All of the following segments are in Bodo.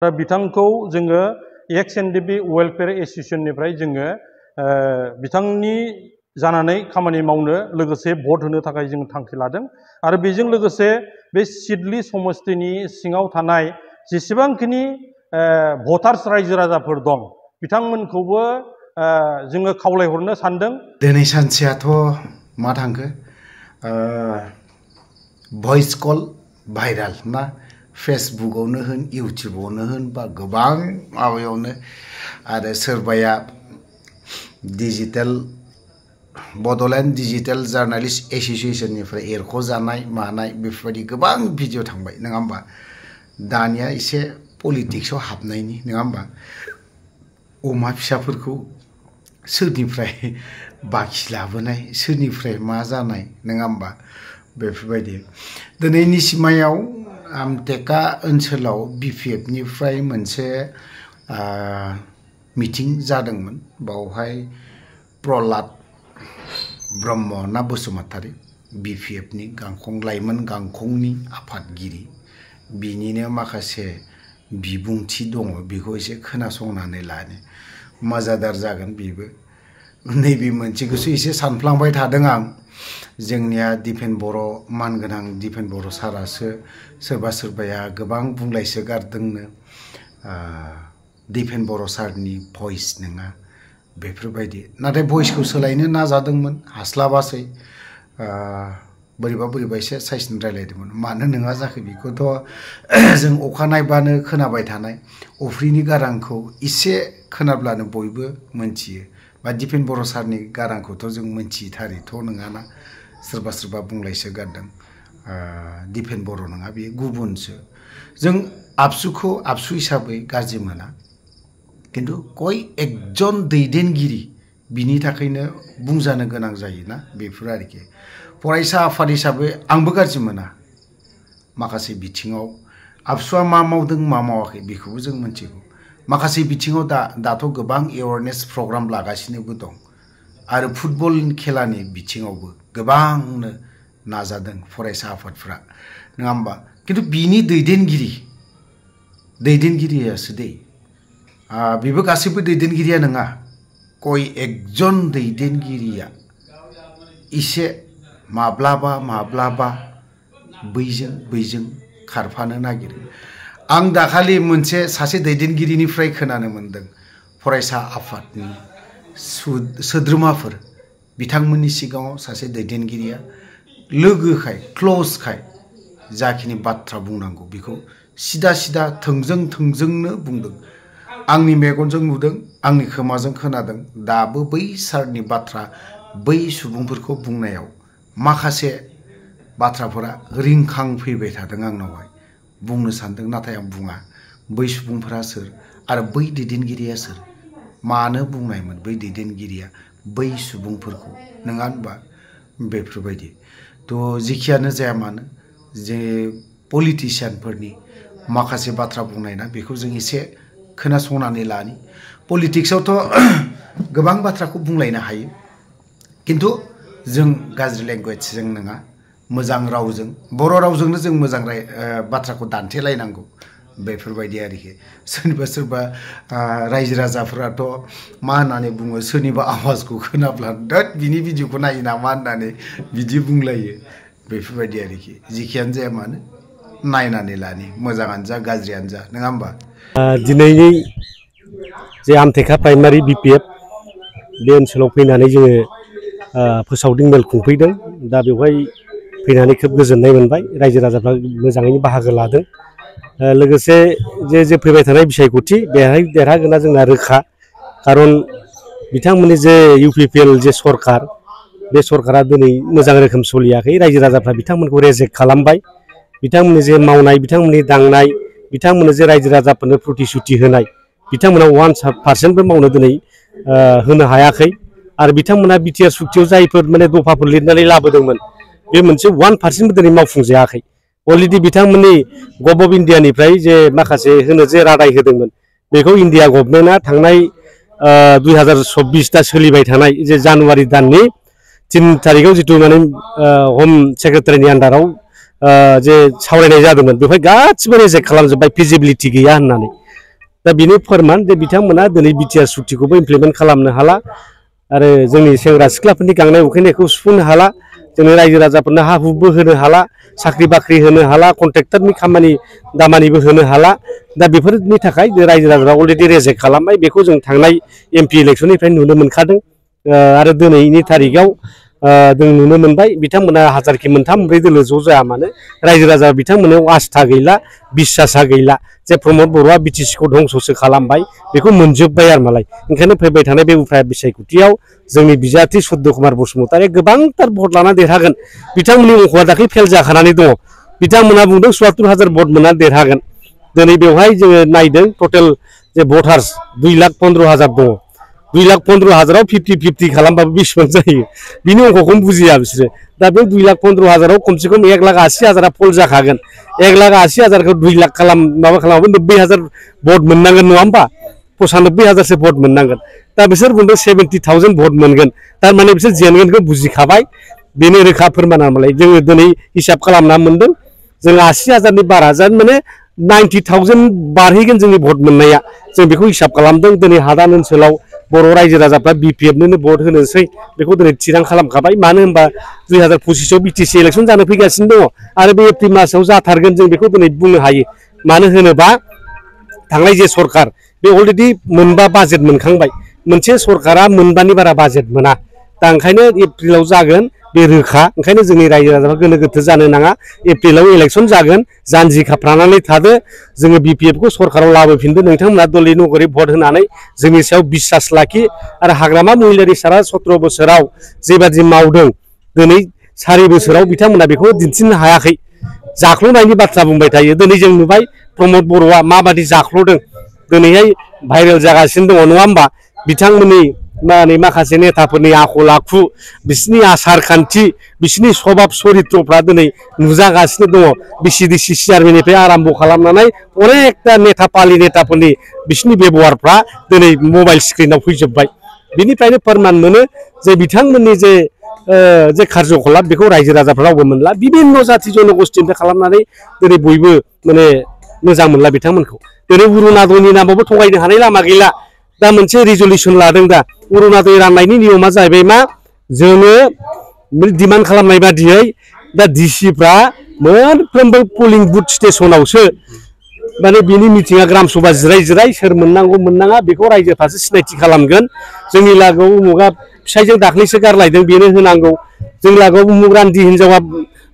दा बिथांखौ जोङो एक्स एनडिबि वेलफेयार एसोसिएशननिफ्राय जोङो बिथांनि जानानै खामानि मावनो लोगोसे भट होनो थाखाय जों थांखि लादों आरो बेजों लोगोसे बे सिडली समस्तिनि सिङाव थानाय जेसेबांखिनि भटार्स रायजो राजाफोर दं बिथांमोनखौबो जोङो खावलायहरनो सानदों। दिनै सानसेयाथ' मा थांखो भइस कल भाइराल ना फेसबुकआवनो होन इउटिउबआवनो होन बा गोबां माबायावनो आरो सोरबाया डिजिटेल बड'लेण्ड डिजिटेल जार्नालिस्ट एसोसिएशननिफ्राय एरख'जानाय मानाय बेफोरबायदि गोबां भिडिअ थांबाय नङा होमबा दानिया एसे पलिटिक्सआव हाबनायनि नङा होमबा अमा फिसाफोरखौ सोरनिफ्राय बाखि लाबोनाय सोरनिफ्राय मा जानाय नङा होमबा बेफोरबायदि दिनैनि सिमायाव आमटेका ओनसोलाव बिपिएफनिफ्राय मोनसे मिटिं जादोंमोन बावहाय प्रहलाद ब्रह्म ना बसुमतारी बिपिएफनि गांखं लाइमोन गांखंनि आफादगिरि बिनिनो माखासे बिबुंथि दङ बेखौ एसे खोनासंनानै लानो मजादार जागोन बेबो नैबे मोनसेखौसो एसे सानफ्लांबाय थादों आं जोंनिया दिपेन बर' मानगोनां दिपेन बर' सारासो सोरबा सोरबाया गोबां बुंलायसो गारदोंनो दिपेन बर' सारनि भइस नङा बेफोरबायदि नाथाय भइसखौ सोलायनो नाजादोंमोन हास्लाबासै बोरैबा बोरैबा एसे साइसनि रायलायदोंमोन मानो नङा जाखो बेखौथ' जों अखा नायबानो खोनाबाय थानाय अफ्रिनि गारांखौ एसे खोनाब्लानो बयबो मोनथियो बा दिपेन बर' सारनि गारांखौथ' जों मोनथिथारिथ' नङाना सोरबा सोरबा बुंलायसो गारदों दिपेन बर' नङा बेयो गुबुनसो जों आबसुखौ आबसु हिसाबै गाज्रि मोना किन्तु कय एकजन दैदेनगिरि बिनि थाखायनो बुंजानो गोनां जायोना बेफोर आरोखि फरायसा आफाद हिसाबै आंबो गाज्रि मोना माखासे बिथिङाव आबसुआ मा मावदों मा मावाखै बेखौबो जों मिथिगौ माखासे बिथिङाव दाथ' गोबां एवारनेस प्रग्राम लागासिनोबो दं आरो फुटबल खेलानि बिथिङावबो गोबांनो नाजादों फरायसा आफादफ्रा नङा होमबा किन्तु बिनि दैदेनगिरियासो दै बेबो गासैबो दैदेनगिरिया नङा कय एकजन दैदेनगिरिया एसे माब्लाबा बैजों खारफानो नागिरो आं दाखालि मोनसे सासे दैदेनगिरिनिफ्राय खोनानो मोनदों फरायसा आफादनि सोद्रोमाफोर बिथांमोननि सिगाङाव सासे दैदेनगिरिया लोगोखाय क्ल'जखाय जाखिनि बाथ्रा बुंनांगौ बेखौ सिदा थोंजोंनो बुंदों आंनि मेगनजों नुदों आंनि खोमाजों खोनादों दाबो बै सारनि बाथ्रा बै सुबुंफोरखौ बुंनायाव माखासे बाथ्राफोरा रिंखांफैबाय थादों आंनावहाय बुंनो सानदों नाथाय आं बुङा बै सुबुंफोरा सोर आरो बै दैदेनगिरिया सोर मानो बुंनायमोन बै दैदेनगिरिया बै सुबुंफोरखौ नङा होनबा बेफोरबायदि थ' जेखियानो जाया मानो जे पलिटिशियानफोरनि माखासे बाथ्रा बुंनाय ना बेखौ जों एसे खोनासंनानै लानि पलिटिक्सआवथ' गोबां बाथ्राखौ बुंलायनो हायो किन्तु जों गाज्रि लेंगुवेजजों नङा मोजां रावजों बर' रावजोंनो जों मोजां बाथ्राखौ दान्थेलायनांगौ बेफोरबायदि आरोखि सोरबा रायजो राजाफोराथ' मा होननानै बुङो सोरनिबा आवाजखौ खोनाब्ला दैट बिनि भिडिअखौ नायो नामा होननानै बिदि बुंलायो बेफोरबायदि आरोखि जेखियानो जाया मानो नायनानै लानि मोजाङानो जा गाज्रियानो जा नङा होमबा दिनैनि जे आमटेका प्राइमारि बिपिएफ बे ओनसोलाव फैनानै जोङो फोसावदिं मेल खुंफैदों दा बेवहाय फैनानै खोब गोजोननाय मोनबाय रायजो राजाफ्रा मोजाङैनो बाहागो लादों लोगोसे जे फैबाय थानाय बिसायख'थि बेहाय देरहागोना जोंना रोखा खारन बिथांमोननि जे इउपिपिएल जे सरकार बे सरकारा दिनै मोजां रोखोम सोलियाखै रायजो राजाफ्रा बिथांमोनखौ रेजेक्ट खालामबाय बिथांमोननि जे मावनाय बिथांमोननि दांनाय बिथांमोननो जे रायजो राजाफोरनो प्रतिश्रुति होनाय बिथांमोना 1% मावनो दिनै होनो हायाखै आरो बिथांमोना बिटिआर सुक्तियाव जायफोर माने दफाफोर लिरनानै लाबोदोंमोन बे मोनसे 1% दिनै मावफुंजायाखै अलरेडि बिथांमोननि गभ अफ इन्डियानिफ्राय जे माखासे होनो जे रादाय होदोंमोन बेखौ इन्डिया गभर्नमेन्टआ थांनाय 2024 दा सोलिबाय थानाय जे जानुवारि दाननि 3 तारिखआव जितु माने हम सेक्रेटारिनि आन्डाराव जे सावरायनाय जादोंमोन बेवहाय गासिबो रेजेक्ट खालामजोब्बाय फिजिबिलिटि गैया होननानै दा बिनि फोरमान जे बिथांमोना दिनै बिटिआर सुक्तिखौबो इमप्लिमेन्ट खालामनो हाला आरो जोंनि सेंग्रा सिख्लाफोरनि गांनाय उखैनायखौ सुफुंनो हाला जोंनि रायजो राजाफोरनो हा हुबो होनो हाला साख्रि बाख्रि होनो हाला कन्ट्रेक्टरनि खामानि दामानिबो होनो हाला दा बेफोरनि थाखाय रायजो राजाफ्रा अलरेडि रेजेक्ट खालामबाय बेखौ जों थांनाय एमपि इलेक्सननिफ्राय नुनो मोनखादों आरो दिनैनि तारिखआव जों नुनो मोनबाय बिथांमोना हाजारखि मोनथाम मोनब्रै दोलो ज' जाया मानो रायजो राजा बिथांमोनाव आस्था गैला बिसासा गैला जे प्रमद बर'आ बिटिसिखौ धंस'सो खालामबाय बेखौ मोनजोब्बाय आरो मालाय ओंखायनो फैबाय थानाय बे उफ्रा बिसायख'थियाव जोंनि बिजाथि सुद्ध कुमार बसुमतारी गोबांथार भट लाना देरहागोन बिथांमोननि अंकआ दाख्लै फेल जाखानानै दङ बिथांमोना बुंदों 74,000 भट मोनना देरहागोन दिनै बेवहाय जोङो नायदों टटेल जे भटार्स 2,15,000 दङ 2,15,000 50-50 खालामबाबो बेसेबां जायो बिनि अंकखौनो बुजिया बिसोरो दा बे 2,15,000 खमसे खम 1,80,000 फल जाखागोन 1,80,000खौ 2 लाख माबा खालामाबो 90,000 भट मोननांगोन नङा होमबा 95,000सो भट मोननांगोन दा बिसोर बुंदों 70,000 भट मोनगोन थारमाने बिसोर जेनगोनखौ बुजिखाबाय बेनो रोखा फोरमान मालाय जोङो दिनै हिसाब खालामना मोनदों जों 80,000नि बारा जान माने 90,000 बारहैगोन जोंनि भट मोननाया जों बेखौ हिसाब खालामदों दिनै हादान ओनसोलाव बर' रायजो राजाफ्रा बिपिएफनोनो भट होनोसै बेखौ दिनै थिरां खालामखाबाय मानो होनबा 2025आव बिटिसि इलेक्सन जानो फैगासिनो दङ आरो बे एप्रिल मासाव जाथारगोन जों बेखौ दिनै बुंनो हायो मानो होनोबा थांनाय जे सरकार बे अलरेडि मोनबा बाजेट मोनखांबाय मोनसे सरकारा मोनबानि बारा बाजेट मोना दा ओंखायनो एप्रिलाव जागोन बे रोखा ओंखायनो जोंनि रायजो राजाफ्रा गोनो गोथो जानो नाङा एप्रिलाव इलेक्सन जागोन जानजि खाफ्रानानै थादो जोङो बिपिएफखौ सरकाराव लाबोफिनदो नोंथांमोना दलै नगरै भट होनानै जोंनि सायाव बिश्वास लाखि आरो हाग्रामा महिलारि सारा 17 बोसोराव जेबादि मावदों दिनै 4 बोसोराव बिथांमोना बेखौ दिन्थिनो हायाखै जाख्ल'नायनि बाथ्रा बुंबाय थायो दिनै जों नुबाय प्रमद बर'आ माबादि जाख्ल'दों दिनैहाय भाइरेल जागासिनो दङ नङा होमबा बिथांमोननि माखासे नेताफोरनि आखल आखु बिसिनि आसार खान्थि बिसिनि स्वभाब चरित्रफ्रा दिनै नुजागासिनो दङ बिसिडिसि चेयारमेननिफ्राय आराम्भ खालामनानै अनेकथा नेतापालि नेताफोरनि बिसिनि बेबहारफ्रा दिनै मबाइल स्क्रिनाव फैजोब्बाय बिनिफ्रायनो फोरमान मोनो जे बिथांमोननि जे कार्यकलाप बेखौ रायजो राजाफ्रा रावबो मोनला बिभिन्न जाति जनगोष्ठीनिफ्राय खालामनानै दिनै बयबो माने मोजां मोनला बिथांमोनखौ दिनै अरुणाचलनि नामावबो थगायनो हानाय लामा गैला दा मोनसे रिजल्युसन लादों दा अरुणाचल राननायनि नियमा जाहैबाय मा जोङो डिमान्ड खालामनाय बादियै दा डिसिफ्रा मोनफ्रोमबो पोलिं बुथ स्टेशनावसो माने बिनि मिटिङा ग्राम सभा जिराय जिराय सोर मोननांगौ मोननाङा बेखौ रायजोफ्रासो सिनायथि खालामगोन जोंनि लागोआव उमुगा फिसायजों दाख्लैसो गारलायदों बेनो होनांगौ जोंनि लागोआव उमुग रान्दि हिनजावा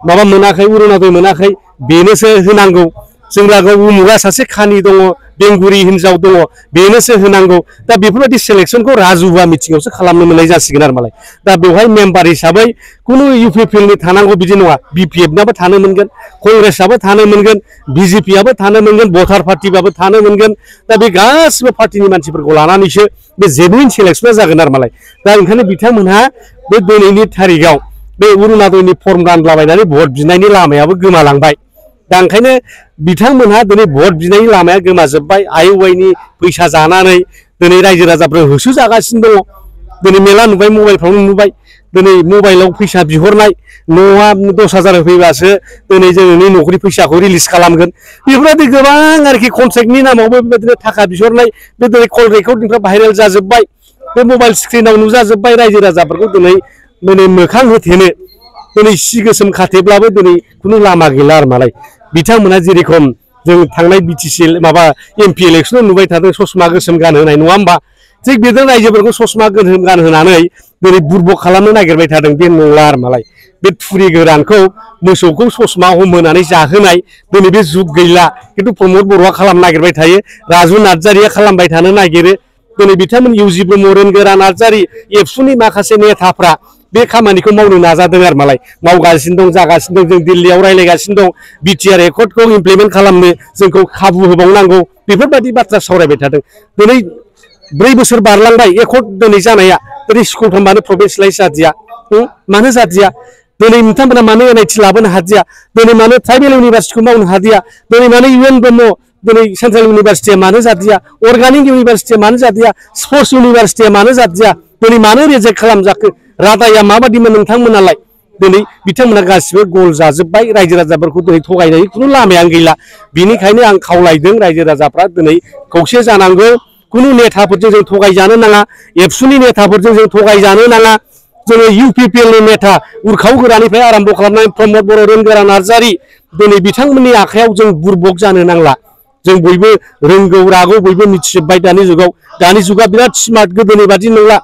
माबा मोनाखै अरुणाचल मोनाखै बेनोसो होनांगौ जोंनि लागोआव उमुगा सासे खानि दङ बेंगुरि हिनजाव दङ बेनोसो होनांगौ दा बेफोरबायदि सिलेक्सनखौ राजुहुवा मिटिङावसो खालामनो मोननाय जासिगोन आरो मालाय दा बेवहाय मेम्बार हिसाबै खुनु इउपिपिएलनि थानांगौ बिदि नङा बिपिएफनाबो थानो मोनगोन कंग्रेसआबो थानो मोनगोन बिजेपिआबो थानो मोनगोन भटार पार्टिबाबो थानो मोनगोन दा बे गासिबो पार्टिनि मानसिफोरखौ लानानैसो बे जेनुइन सिलेक्सना जागोन आरो मालाय दा ओंखायनो बिथांमोनहा बे दिनैनि थारिखआव बे अरुणाचलनि फर्म रानलाबायनानै भट बिनायनि लामायाबो गोमालांबाय दा ओंखायनो बिथांमोनहा दिनै भट बिनायनि लामाया गोमाजोब्बाय आइवाइनि फैसा जानानै दिनै रायजो राजाफ्रा होसोजागासिनो दङ दिनै मेला नुबाय मबाइलफ्रावनो नुबाय दिनै मबाइलाव फैसा बिहरनाय न'आ 10,000 होफैबासो दिनै जोंनि न'खरनि फैसाखौ रिलिज खालामगोन बेफोरबायदि गोबां आरोखि कन्ट्रेक्टनि नामावबो बेबायदिनो थाखा बिहरनाय बे दिनै कल रेकर्डिंफ्रा भाइरेल जाजोब्बाय बे मबाइल स्क्रिनाव नुजाजोब्बाय रायजो राजाफोरखौ दिनै मोखां होथेनो दिनै सि गोसोम खाथेब्लाबो दिनै खुनु लामा गैला आरो मालाय बिथांमोना जेरेखम जों थांनाय बिटिसि माबा एमपि इलेक्सनाव नुबाय थादों ससमा गोसोम गानहोनाय नङा होमबा थिग बेजों रायजोफोरखौ ससमा गोसोम गानहोनानै दिनै बुरबक खालामनो नागिरबाय थादों बे नंला आरो मालाय बे थुरि गोरानखौ मोसौखौ ससमा हमहोनानै जाहोनाय दिनै बे जुग गैला खिन्थु प्रमद बर'आ खालामनो नागिरबाय थायो राजु नार्जारिया खालामबाय थानो नागिरो दिनै बिथांमोन इउजि ब्रह्म रोनगोरा नार्जारि एबसुनि माखासे नेताफ्रा बे खामानिखौ मावनो नाजादों आरो मालाय मावगासिनो दं जागासिनो दं जों दिल्लीयाव रायलायगासिनो दं बिटिआर एकर्डखौ इमप्लिमेन्ट खालामनो जोंखौ खाबु होबावनांगौ बेफोरबायदि बाथ्रा सावरायबाय थादों दिनै 4 बोसोर बारलांबाय एकर्ड दिनै जानाया दिनै स्कुलफ्राव मानो प्रभिन्सियेलाइज जादिया मानो जादिया दिनै नोंथांमोना मानो एनआइटि लाबोनो हादिया दिनै मानो ट्राइबेल इउनिभारसिटिखौ मावनो हादिया दिनै मानो इउएन ब्रह्म दिनै सेन्ट्रेल इउनिभारसिटिया मानो जादिया अर्गानिक इउनिभारसिटिया मानो जादिया स्पर्ट्स इउनिभारसिटिया मानो जादिया दिनै मानो रिजेक्ट खालामजाखो रादाया माबादिमोन नोंथांमोनालाय दिनै बिथांमोना गासिबो गल जाजोब्बाय रायजो राजाफोरखौ दिनै थगायनायनि खुनु लामायानो गैला बेनिखायनो आं खावलायदों रायजो राजाफ्रा दिनै खौसे जानांगौ कुनु नेताफोरजों जों थगायजानो नाङा एबसुनि नेताफोरजों जों थगायजानो नाङा जोङो इउपिपिएलनि नेता उरखाव गोरानिफ्राय आरम्भ खालामनाय प्रमद बर' रेनगोरा नार्जारि दिनै बिथांमोननि आखायाव जों बुरबक जानो नांला जों बयबो रोंगौ रागौ बयबो मिथिजोब्बाय दानि जुगा बिराद स्मार्ट गोदोनि बादि नंला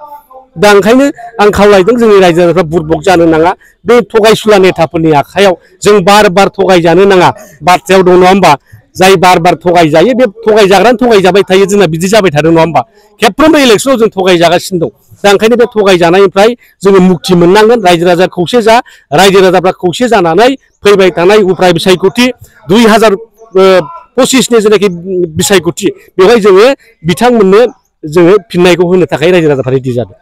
दा ओंखायनो आं खावलायदों जोंनि रायजो राजाफ्रा बुरबक जानो नाङा बे थगायसुला नेताफोरनि आखायाव जों बार बार थगायजानो नाङा बाथ्रायाव दं नङा होमबा जाय बार बार थगायजायो बे थगायजाग्रानो थगायजाबाय थायो जोंना बिदि जाबाय थादों नङा होमबा खेबफ्रोमबो इलेक्सनाव जों थगायजागासिनो दं दा ओंखायनो बे थगायजानायनिफ्राय जोङो मुक्ति मोननांगोन रायजो राजा खौसे जा रायजो राजाफ्रा खौसे जानानै फैबाय थानाय उफ्राय बिसायख'थि 2025नि जेनाखि बिसायख'थि बेवहाय जोङो बिथांमोननो जोङो फिननायखौ होनो थाखाय रायजो राजाफ्रा रेडि जादों